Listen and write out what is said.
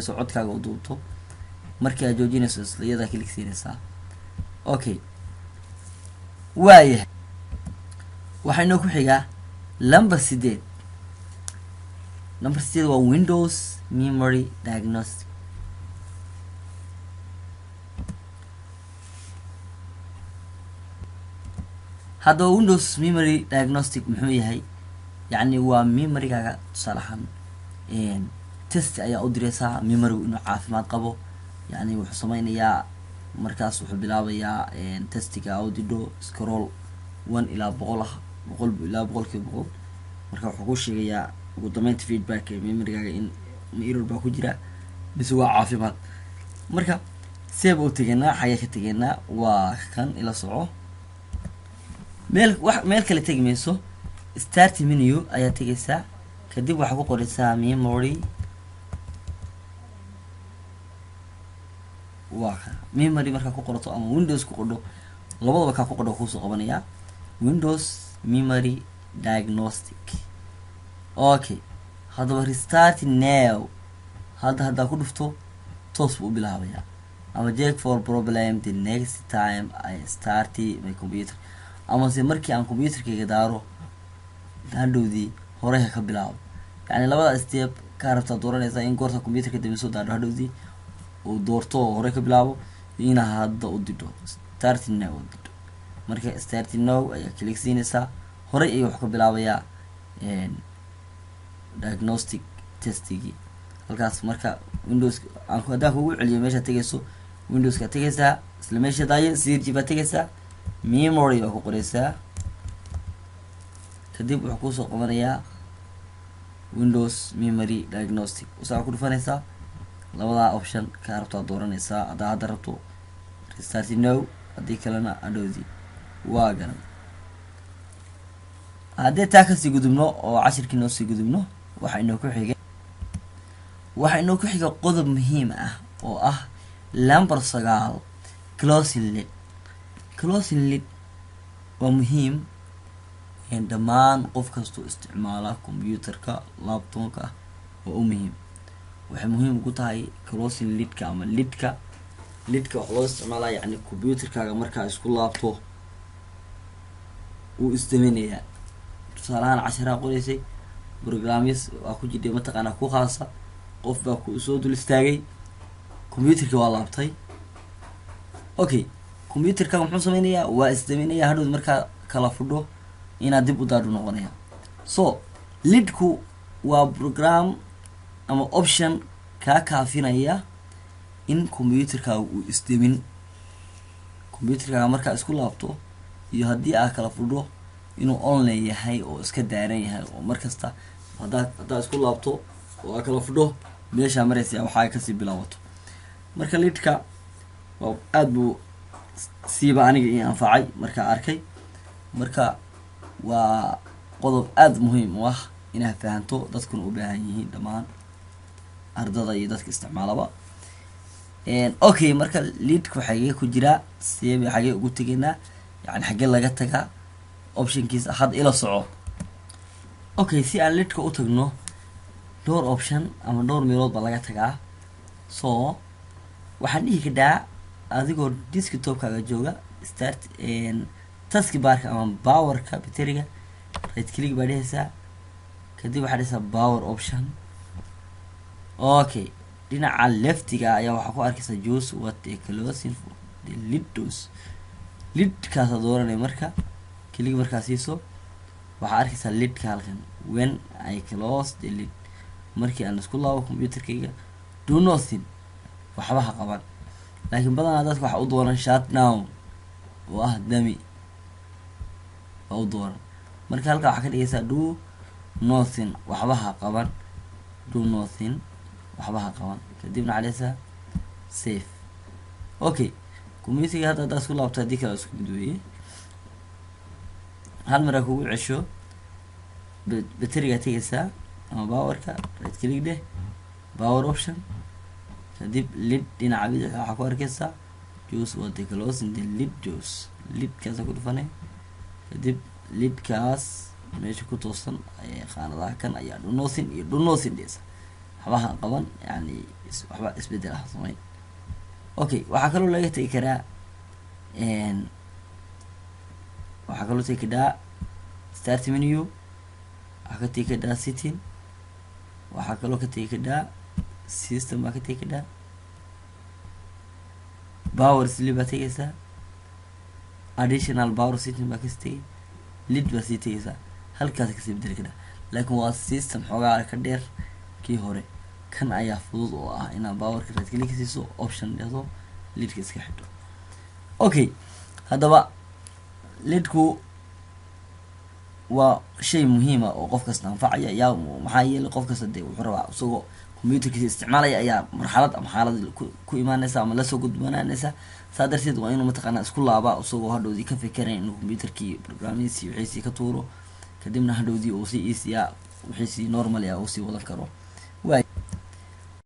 sameyso, codkaaga u duubto. Markii aad joojinayso, isla iyadaa click siinaysaa. Okay, waayahay, waxaa inoo ku xigaa number 8. Number 8 waa Windows Memory Diagnostic. Haddaba Windows Memory Diagnostic muxuu yahay? Yacni waa memorygaaga, tusaale ahaan, test ayaa u direysaa memorygu inuu caafimaad qabo. Yacni wuxuu sameynayaa markaas, wuxuu bilaabayaa testiga u didho scroll 1 ilaa 100 ah, 100 ilaa 100%. Marka wuxuu ku sheegayaa ugu dambeynta feedback ee memorygaaga in ma error baa ku jira mise waa caafimaad. Marka seeba u tegeynaa? Xagee ka tegeynaa? Waa kan, ila soco. Meel wax meel kale tegi mayso, Start menu ayaa tegaysaa, kadib waxaa ku qoraysaa memory. Waa kan memory. Markaa ku qorato ama Windows ku qodho, labadaba kaa ku qodho, kuusoo qabanayaa Windows Memory Diagnostic. Okay, haddaba "Restart now" hadda haddaa ku dhufto, toos buu u bilaabayaa, ama "Check for problem the next time I start my computer", amase markii aan computerkayga daaro hadhowdii horey ha ka bilaabo. Yacni labada step kaa rabtaa dooranaysaa, in goorta computerka dambe soo daadho hadhowdii uu doorto oo horey ka bilaabo, iyo inaa hadda u didho "Start now" u didho. Marka "Start now" ayaa click siinaysaa, horey ayuu wax ka bilaabayaa diagnostic testigii halkaas. Marka Windows haddaan kugu celiyo, meeshaad tegayso Windowska tegaysaa, isla meesha daaye search baad tegaysaa, memory baa ku qoraysaa, kadib wuxuu kuusoo qabanayaa Windows Memory Diagnostic. Usaa ku dhufanaysaa, labadaa option kaa rabtaa dooranaysaa. Haddaa hadda rabto "Restart now", haddii kalena adhowdii. Waa garan. Haddii taa kasii gudubno oo cashirkii noo sii gudubno, waxaa inoo ku xiga qodob muhiim ah oo ah number 9, closing lid. Closing lid waa muhiim. Dhammaan qof kastoo isticmaala computerka, laptopka, waa u muhiim. Waxay muhiim ugu tahay closing lidka ama lidka. Lidka waxaa loo isticmaalaa, yacni, computerkaaga markaa isku laabto wuu isdaminayaa. Tusaale ahaan, casharaa qoreysay, programmes waa ku jidhay, mataqaanaa, ku khaasa, qof baa ku soo dul istaagay, computerki waa laabtay. Okay, computerka muxuu sameynayaa? Waa isdaminayaa. Hadhow markaa kala fudho, inaad dib u daadhu noqonaya. So lidku waa program ama option kaa kaafinaya in computerkaaga uu isdemin. Computerkaaga markaa isku laabto iyo haddii aad kala fudho, inuu online yahay oo iska daaran yahay, oo markasta haddaa isku laabto oo aad kala fudho, meeshaa maraysa waxa ay kasii bilaabato. Marka lidka waa aada buu siiba aniga ii anfacay markaa arkay. Marka waa qodob aada muhiim u ah inaad fahanto, dadkuna u baahan yihiin, dhammaan ardada iyo dadka isticmaalaba. Okay, marka lidka xagee ku jiraa? Seebe xagee ugu tegaynaa? Yani xagee laga tagaa optionkiisa? Had ila soco. Okay, si aan lidka u tagno, dhowr option ama dhowr meelood baa laga tagaa. So waxaan dhihi kadhaa, adigoo desktopkaaga jooga, start taskbarka ama powerka bateriga right click baa dhehaysaa, kadib waxaa dhehaysaa power option. Okay, dhinaca leftiga ayaa waxaa ku arkaysaa "Choose what a closing the lid does". Lidkaasa dooranay. Marka click markaa siiso, waxaa arkaysaa lidka halkan: "When I close the lid", markii aan isku laabo computerkayga, "do nothing", waxba ha qaban. Laakiin badanaa dadka waxaa u dooran "shut down", oo ah dami waa u dooran. Marka halkaa waxaa ka dhigaysaa "do nothing", waxba ha qaban. "Do nothing", waxba ha qaban. Kadibna waxaa dhigaysaa save. Okay, computerka hadda haddaa isku laabto, haddii kale isku mid weeye. Hal maraa kugu cesho, baterigaa tegaysaa ama powerka, right click dheh, power option, kadib lid. Dhinaca bidix waxaa ku arkaysaa "Choose what the closing the lid does". Lidkaasa ku dhufanay, kadib lidkaas meesha ku toosan ayay qaanadaha kan ayaa "do nothing" iyo "do nothing" dhehaysa. Waxba ha qaban, yani waxba isbedel ah samayn. Okay, waxaa kaloo laga tegi karaa, waxaa kaloo tegi kadhaa Start menu, waxaa ka tegi kadhaa Setting, waxaa kaloo ka tegi kadhaa System baa ka tegi kadhaa, Power Sleep baa tegeysaa, Additional Power Setting baa kasi tegay, Lid baa sii tegeysaa, halkaas kasii bedeli kadhaa. Laakiin waa system xoogaa ka dheer kii hore. Kan ayaa fudud oo ah inaad powerka right click siiso, Option dhehdo, lidka iska xidho. Okay, haddaba lidku waa shay muhiima oo qof kasta anfacaya. Yaa maxaa yeelay qof kasta dee wuxuu rabaa isagoo computerkiisa isticmaalaya ayaa marxalad ama xaalad ku imaaneysa ama lasoo gudbanaaneysa. Saa darteed waa inuu mataqaanaa isku laabaa, isagoo hadhowdii ka fikerayn inuu computerkii programmihiisii wixiisii ka tuuro, kadibna hadhowdii uu si easy ah wixiisii normally ah uu sii wadan karo.